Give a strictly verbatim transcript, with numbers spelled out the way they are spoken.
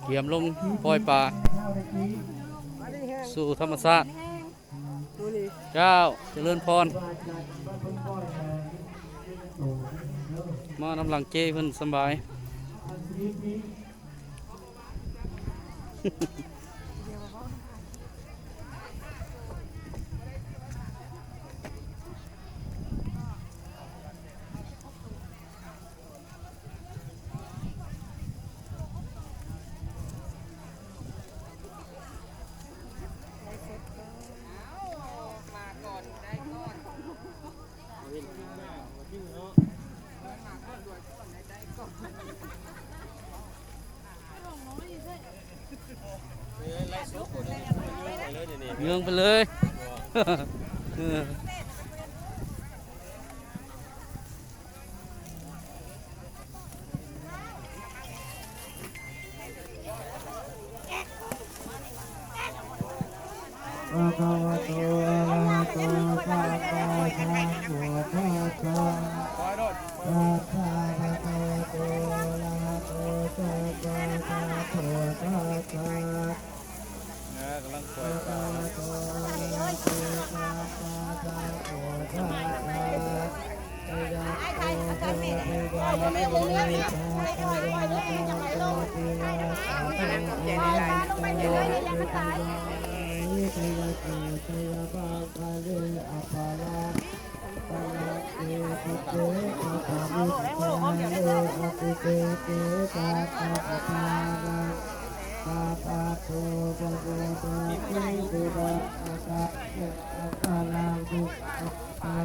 เตรียมลงปล่อยปลาสู่ธรรมชาติ เจ้า เจริญพร มานำหลังเจ้เพิ่นสำบาย เยื่องไปเลย เออ Bhagavato arahato sammāsambuddhassa. Bhagavato arahato sammāsambuddhassa. เออกำลังปล่อยปลา Bhagavato arahato sammāsambuddhassa. พระ